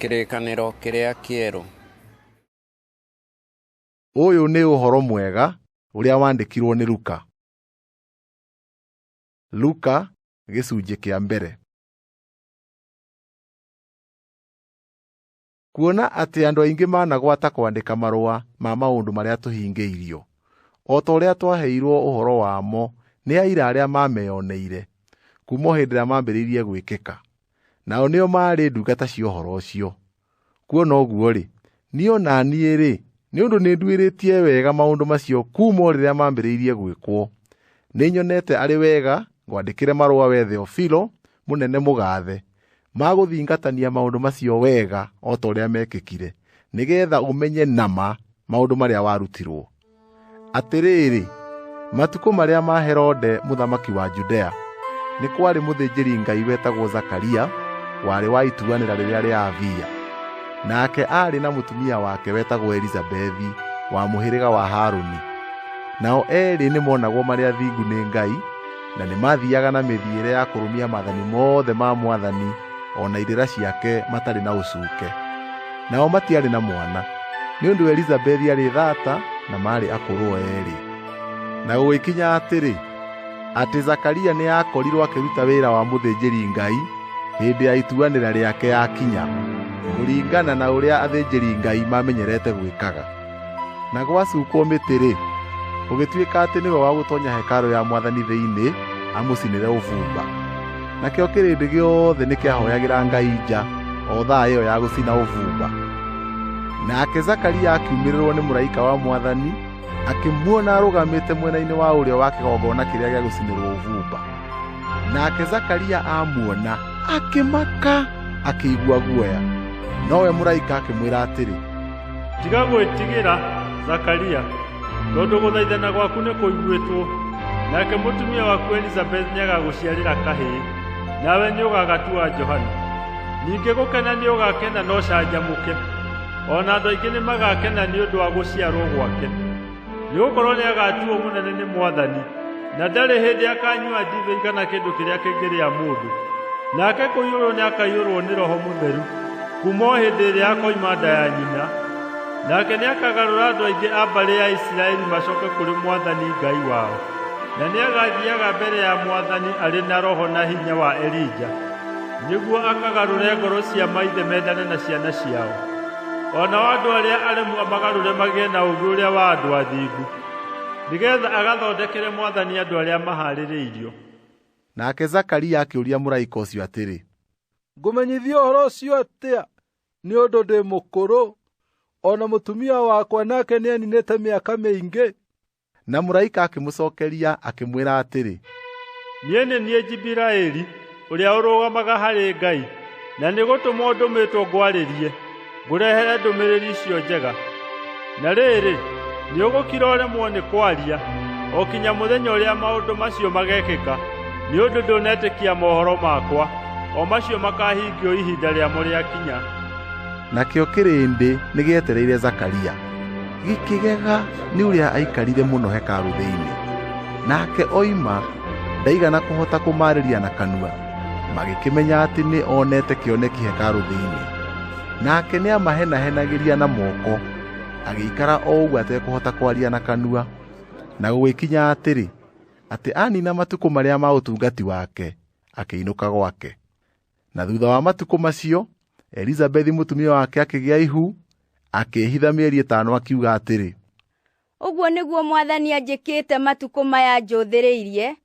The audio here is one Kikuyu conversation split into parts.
Kĩrĩkanĩro kĩrĩa kĩerũ. Ũyũ nĩ ũhoro mwega ũrĩa wandĩkirwo nĩ Luka. Luka gĩcunjĩ kĩa mbere. Kuona atĩ andũ aingĩ managwata kwandĩka marũa ma maũndũ marĩa tũhingĩirio, o ta ũrĩa twaheirwo ũhoro wamo nĩ aira arĩa mameyoneire kuuma o hĩndĩ ĩrĩa mambĩrĩirie gwĩkĩka, nao nĩo maarĩ ndungata cia ũhoro ũcio. Kuona ũguo-rĩ, niĩ o na niĩ-rĩ, nĩ ũndũ nĩnduĩrĩtie wega maũndũ macio kuuma o rĩrĩa mambĩrĩirie gwĩkwo, nĩnyonete arĩ wega ngwandĩkĩre marũa we Theofilo, mũnene mũgaathe, ma gũthingatania maũndũ macio wega o ta ũrĩa mekĩkire, nĩgeetha ũmenye na ma maũndũ marĩa warutirwo. Atĩrĩrĩ, matukũ marĩa ma Herode mũthamaki wa Judea, nĩ kwarĩ mũthĩnjĩri-Ngai wetagwo Zakaria, warĩ wa ituanĩra rĩrĩa rĩa Abia. Nake aarĩ na mũtumia wake wetagwo Elizabethi wa mũhĩrĩga wa Harũni. Nao eerĩ nĩmonagwo marĩ athingu nĩ Ngai, na nĩmathiiaga na mĩthiĩre ya kũrũmia maathani mothe ma Mwathani o na irĩra ciake matarĩ na ũcuuke. Nao matiarĩ na mwana, nĩ ũndũ Elizabethi aarĩ thaata na maarĩ akũrũ o eerĩ. Na gũgĩkinya atĩrĩ, atĩ Zakaria nĩakorirwo akĩruta wĩra wa mũthĩnjĩri-Ngai hĩndĩ ya ituanĩra rĩake yakinya, kũringana na ũrĩa athĩnjĩri-Ngai mamenyerete gwĩkaga. Na gwacukwo mĩtĩ-rĩ, gũgĩtuĩka atĩ nĩwe wa gũtoonya hekarũ ya Mwathani thĩinĩ amũcinĩre ũbumba. Nakĩo kĩrĩndĩ gĩothe nĩkĩahooyagĩra Ngai nja o thaa ĩyo ya gũcina ũbumba. Nake Zakaria akiumĩrĩrwo nĩ mũraika wa Mwathani, akĩmuona arũgamĩte mwena-inĩ wa ũrĩo wa kĩgongona kĩrĩa gĩa gũcinĩrwo ũbumba. Nake Zakaria amuona akĩmaka, akĩigua guoya. Nowe mũraika akĩmwĩra atĩrĩ, Tiga gwĩtigĩra, Zakaria, tondũ gũthaithana gwaku nĩkũiguĩtwo. Nake mũtumia waku Elizabeth nĩagagũciarĩra kahĩĩ, nawe nĩũgagatua Johana. Ningĩ gũkena nĩũgakena na ũcanjamũke, o na andũ aingĩ nĩmagakena nĩ ũndũ wa gũciarwo gwake. Nĩgũkorwo nĩagatuo mũnene nĩ Mwathani, na ndarĩ hĩndĩ akanyua ndibei kana kĩndũ kĩrĩa kĩngĩrĩa mũndũ. Nake kũiyũrwo nĩakaiyũrwo nĩ Roho Mũtheru kuuma o hĩndĩ ĩrĩa akoima nda ya nyina. Nake nĩakagarũra andũ aingĩ a mbarĩ ya Isiraeli macooke kũrĩ Mwathani Ngai wao. Na nĩagathiiaga mbere ya Mwathani arĩ na roho na hinya wa Elija, nĩguo akagarũre ngoro cia maithe mendane na ciana ciao, o nao andũ arĩa aremu amagarũre magĩe na ũũgĩ ũrĩa wa andũ athingu, nĩgeetha agathondekere Mwathani andũ arĩa mahaarĩrĩirio. Nake Zakaria akĩũria mũraika ũcio atĩrĩ, Ngũmenyithio ũhoro ũcio atĩa? Nĩ ũndũ ndĩ mũkũrũ, o na mũtumia wakwa nake nĩaninĩte mĩaka mĩingĩ. Na mũraika akĩmũcookeria akĩmwĩra atĩrĩ, Niĩ nĩ niĩ Jibiraeli, ũrĩa ũrũgamaga harĩ Ngai, na nĩgũtũmwo ndũmĩtwo ngwarĩrie, ngũrehere ndũmĩrĩri icio njega. Na rĩrĩ, nĩũgũkira ũremwo nĩ kwaria, o kinya mũthenya ũrĩa maũndũ macio magekĩka, nĩ ũndũ ndũnetĩkia mohoro makwa, o macio makahingio ihinda rĩamo rĩakinya. Nakĩo kĩrĩndĩ nĩgĩetereire Zakaria, gĩkĩgega nĩ ũrĩa aikarire mũno hekarũ thĩinĩ. Nake oima ndaigana kũhota kũmaarĩria na kanua, magĩkĩmenya atĩ nĩ onete kĩoneki hekarũ thĩinĩ. Nake nĩamahenahenagĩria na moko, agĩikara o ũguo atekũhota kwaria na kanua. Na gũgĩkinya atĩrĩ, atĩ anina matukũ marĩa ma ũtungati wake, akĩinũka gwake. Na thutha wa matukũ macio, Elizabethi mũtumia wake akĩgĩa ihu, akĩĩhitha mĩeri ĩtano akiuga atĩrĩ, Ũguo nĩguo Mwathani anjĩkĩte matukũ maya njũthĩrĩirie,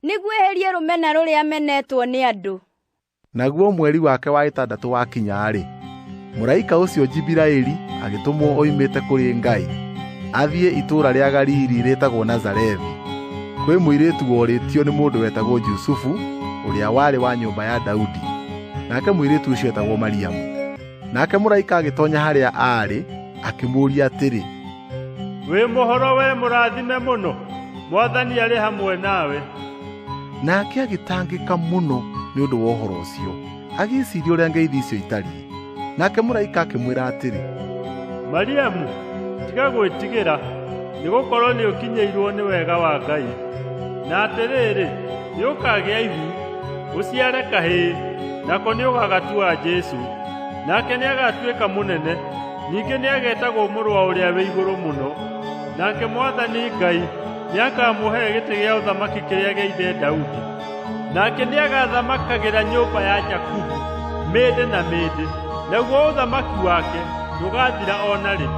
nĩguo eherie rũmena rũrĩa menetwo nĩ andũ. Naguo mweri wake wa ĩtandatũ wakinya-rĩ, mũraika ũcio Jibiraeli agĩtũmwo oimĩte kũrĩ Ngai athiĩ itũũra rĩa Galili rĩtagwo Nazarethi, kwĩ mũirĩtu worĩtio nĩ mũndũ wetagwo Jusufu, ũrĩa warĩ wa nyũmba ya Daudi. Nake mũirĩtu ũcio etagwo Mariamu. Nake mũraika agĩtoonya harĩa aarĩ, akĩmũũria atĩrĩ, Wĩ mũhoro we mũrathime mũno, Mwathani arĩ hamwe nawe. Nake agĩtangĩka mũno nĩ ũndũ wa ũhoro ũcio, agĩĩciiria ũrĩa ngeithi icio itariĩ. Nake mũraika akĩmwĩra atĩrĩ, Mariamu, tiga gwĩtigĩra, nĩgũkorwo nĩũkinyĩirwo nĩ wega wa Ngai. Na atĩrĩrĩ, nĩũkagĩa ihu, ũciare kahĩĩ, nako nĩũgagatua Jesũ. Nake nĩagatuĩka mũnene, ningĩ nĩagetagwo Mũrũ wa Ũrĩa wĩ Igũrũ Mũno. Nake Mwathani Ngai nĩakamũhe gĩtĩ gĩa ũthamaki kĩrĩa gĩa ithe Daudi. Nake nĩagathamakagĩra nyũmba ya Jakubu mĩndĩ na mĩndĩ, naguo ũthamaki wake ndũgathira o na rĩ.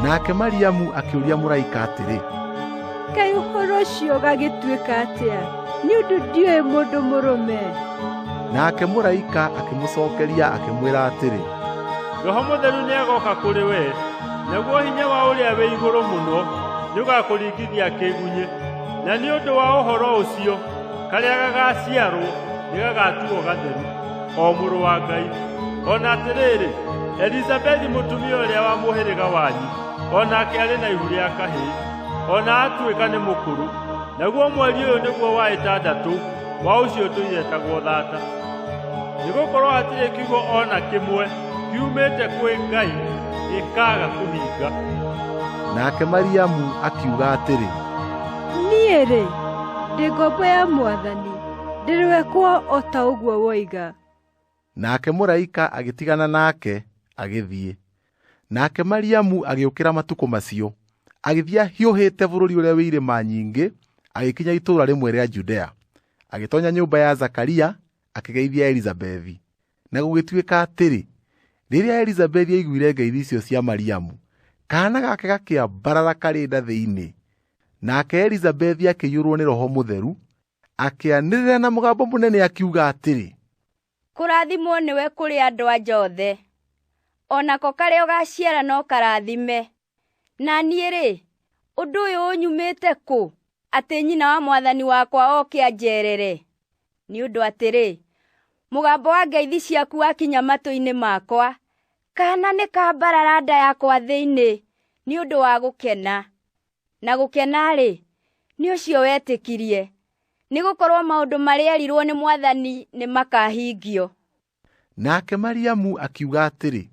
Nake Mariamu akĩũria mũraika atĩrĩ, Kaĩ ũhoro ũcio ũgagĩtuĩka atĩa? Nĩ ũndũ ndiũĩ mũndũ mũrũme. Nake mũraika akĩmũcookeria akĩmwĩra atĩrĩ, Roho Mũtheru nĩagooka kũrĩ we, naguo hinya wa Ũrĩa wĩ Igũrũ Mũno nĩũgakũringithia kĩgunyĩ. Na nĩ ũndũ wa ũhoro ũcio, karĩa gagaaciarwo nĩgagatuuo gatheru, o Mũrũ wa Ngai. O na atĩrĩrĩ, Elizabethi mũtumia ũrĩa wa mũhĩrĩga wanyu, o nake arĩ na ihu rĩa kahĩĩ, o na atuĩka nĩ mũkũrũ. Naguo mweri ũyũ nĩguo wa ĩtandatũ wa ũcio ũtũire etagwo thaata. Nĩgũkorwo hatirĩ kiugo o na kĩmwe kiumĩte kwĩ Ngai gĩkaaga kũhinga. Nake Mariamu akiuga atĩrĩ, Niĩ-rĩ, ndĩ ngombo ya Mwathani, ndĩrĩwekwo o ta ũguo woiga. Nake mũraika agĩtigana nake agĩthiĩ. Nake Mariamu agĩũkĩra matukũ macio, agĩthiĩ ahiũhĩte bũrũri ũrĩa wĩ irĩma nyingĩ, agĩkinya itũũra rĩmwe rĩa Judea. Agĩtoonya nyũmba ya Zakaria, akĩgeithia Elizabethi. Na gũgĩtuĩka atĩrĩ, rĩrĩa Elizabethi aiguire ngeithi icio cia Mariamu, kaana gake gakĩambarara karĩ nda thĩinĩ. Nake Elizabethi akĩiyũrwo nĩ Roho Mũtheru, akĩanĩrĩra na mũgambo mũnene akiuga atĩrĩ, Kũrathimwo nĩwe kũrĩ andũ anja othe, o nako karĩa ũgaaciara no karathime. Na niĩ-rĩ, ũndũ ũyũ ũnyumĩte kũ, atĩ nyina wa Mwathani wakwa oke anjeerere? Nĩ ũndũ atĩrĩ, mũgambo wa ngeithi ciaku wakinya matũ-inĩ makwa, kaana nĩkambarara nda yakwa thĩinĩ nĩ ũndũ wa gũkena. Na gũkena-rĩ, nĩ ũcio wetĩkirie, nĩgũkorwo maũndũ marĩa eerirwo nĩ Mwathani nĩmakahingio. Nake Mariamu akiuga atĩrĩ,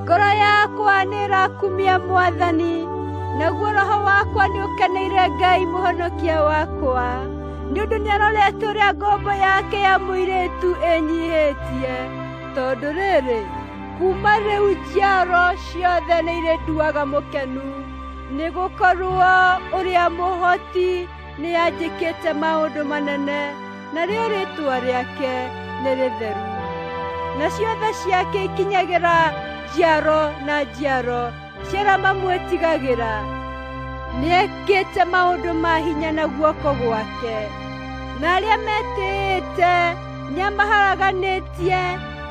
Ngoro yakwa nĩĩrakumia Mwathani, naguo roho wakwa nĩũkeneire Ngai mũhonokia wakwa, nĩ ũndũ nĩarorete ũrĩa ngombo yake ya mũirĩtu ĩnyiihĩtie. Tondũ rĩrĩ, kuuma rĩu njiaro ciothe nĩirĩnduaga mũkenu, nĩgũkorwo ũrĩa mũhoti nĩanjĩkĩte maũndũ manene, narĩo rĩĩtwa rĩake nĩ rĩtheru. Nacio tha ciake ikinyagĩra njiaro na njiaro cia arĩa mamwĩtigagĩra. Nĩekĩte maũndũ ma hinya na guoko gwake, na arĩa metĩĩte nĩamaharaganĩtie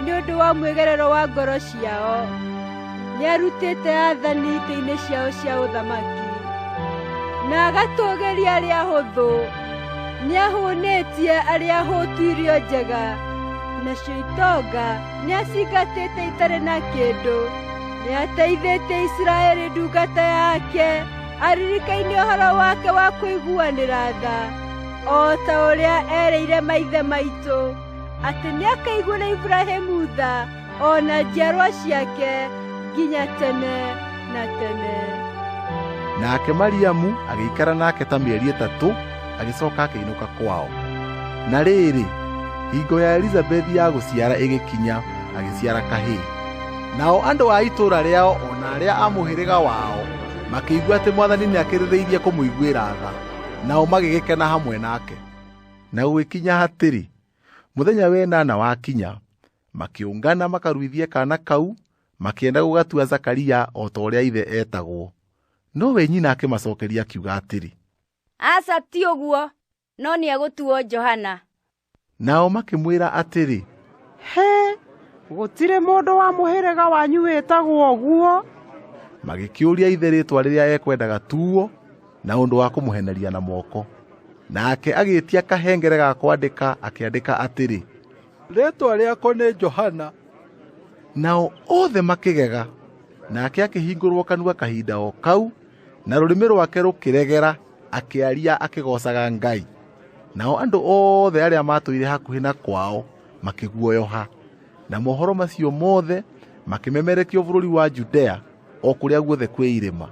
nĩ ũndũ wa mwĩgerero wa ngoro ciao. Nĩarutĩte aathani itĩ-inĩ ciao cia ũthamaki, na agatũũgĩria arĩa ahũthũ. Nĩahũnĩtie arĩa ahũtu irio njega, nacio itonga nĩacingatĩte itarĩ na kĩndũ. Nĩateithĩtie Isiraeli ndungata yake, aririkaine ũhoro wake wa kũiguanĩra tha, o ta ũrĩa erĩire maithe maitũ, atĩ nĩakaiguĩra Iburahĩmu tha o na njiarwa ciake nginya tene na tene. Nake Mariamu agĩikara nake ta mĩeri ĩtatũ, agĩcooka akĩinũka kwao. Na rĩrĩ, hingo ya Elizabethi ya gũciara ĩgĩkinya, agĩciara kahĩĩ. Nao andũ a itũũra rĩao o na arĩa a mũhĩrĩga wao makĩigua atĩ Mwathani nĩakĩrĩrĩirie kũmũiguĩra tha, nao magĩgĩkena hamwe nake. Na gũgĩkinya atĩrĩ, mũthenya wa ĩnana wakinya, makĩũngana makaruithie kaana kau, makĩenda gũgatua Zakaria o ta ũrĩa ithe etagwo. No we nyina akĩmacookeria akiuga atĩrĩ, Aca ti ũguo, no nĩegũtuo Johana. Nao makĩmwĩra atĩrĩ, Hĩ, gũtirĩ mũndũ wa mũhĩrĩga wanyu wĩtagwo ũguo. Magĩkĩũria ithe rĩĩtwa rĩrĩa ekwendaga tuo na ũndũ wa kũmũheneria na moko. Nake agĩĩtia kahengere ga kwandĩka akĩandĩka atĩrĩ, Rĩĩtwa rĩako nĩ Johana. Nao othe makĩgega. Nake akĩhingũrwo kanua kahinda o kau, na rũrĩmĩ rwake rũkĩregera, akĩaria akĩgoocaga Ngai. Nao andũ othe arĩa maatũire hakuhĩ na kwao makĩguoyoha. Na mohoro macio mothe makĩmemerekio bũrũri wa Judea o kũrĩa guothe kwĩ irĩma.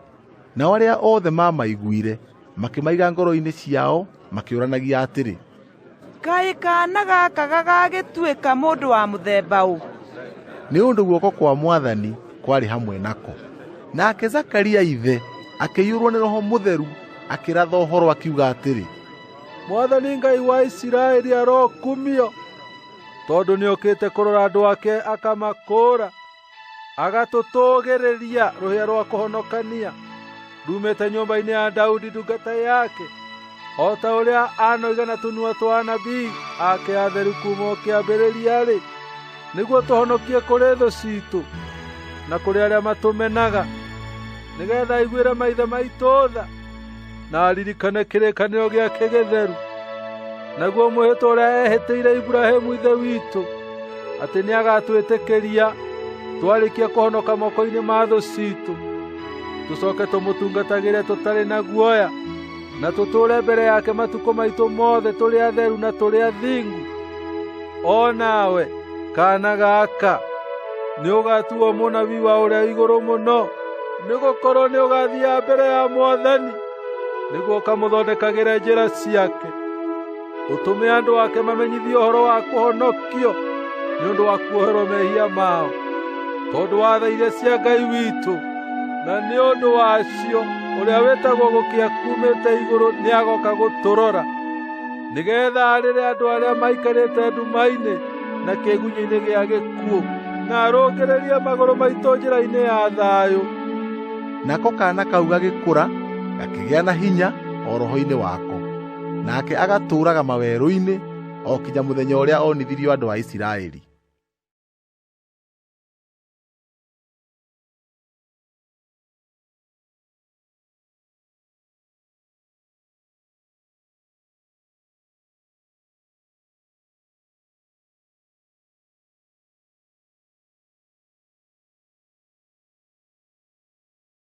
Nao arĩa othe maamaiguire makĩmaiga ngoro-inĩ ciao makĩũranagia atĩrĩ, Kaĩ kaana gaka gagagĩtuĩka mũndũ wa mũthemba ũ? Nĩ ũndũ guoko kwa Mwathani kwarĩ hamwe nako. Nake Zakaria ithe akĩiyũrwo nĩ Roho Mũtheru, akĩratha ũhoro akiuga atĩrĩ, Mwathani Ngai wa Isiraeli arokumio, tondũ nĩokĩte kũrora andũ ake akamakũũra, agatũtũgĩrĩria rũhĩa rwa kũhonokania rumĩte nyũmba-inĩ ya Daudi ndungata yake, o ta ũrĩa anoiga na tũnua twa anabii ake atheru kuuma o kĩambĩrĩria-rĩ, nĩguo tũhonokie kũrĩ thũ ciitũ na kũrĩ arĩa matũmenaga, nĩgetha aiguĩre maithe maitũ tha na aririkane kĩrĩkanĩro gĩake gĩtheru, naguo mwĩhĩtwa ũrĩa ehĩtĩire Iburahĩmu ithe witũ, atĩ nĩagatwĩtĩkĩria twarĩkia kũhonoka moko-inĩ ma thũ ciitũ, tũcoke tũmũtungatagĩre tũtarĩ na guoya, na tũtũũre mbere yake matukũ maitũ mothe tũrĩ atheru na tũrĩ athingu. O nawe, kaana gaka, nĩũgatuo mũnabii wa Ũrĩa Igũrũ Mũno, nĩgũkorwo nĩũgathiiaga mbere ya Mwathani nĩguo ũkamũthondekagĩre njĩra ciake, ũtũme andũ ake mamenyithio ũhoro wa kũhonokio nĩ ũndũ wa kuoherwo mehia mao, tondũ wa tha iria cia Ngai witũ, na nĩ ũndũ wacio ũrĩa wĩtagwo gũkĩa kuumĩte igũrũ nĩagoka gũtũrora, nĩgetha arĩre andũ arĩa maikarĩte nduma-inĩ na kĩĩgunyĩ-inĩ gĩa gĩkuũ, na arũngĩrĩrie magũrũ maitũ njĩra-inĩ ya thayũ. Nako kaana kau gagĩkũra, gakĩgĩa na hinya o roho-inĩ wako, nake agatũũraga mawerũ-inĩ o kinya mũthenya ũrĩa onithirio andũ a Isiraeli.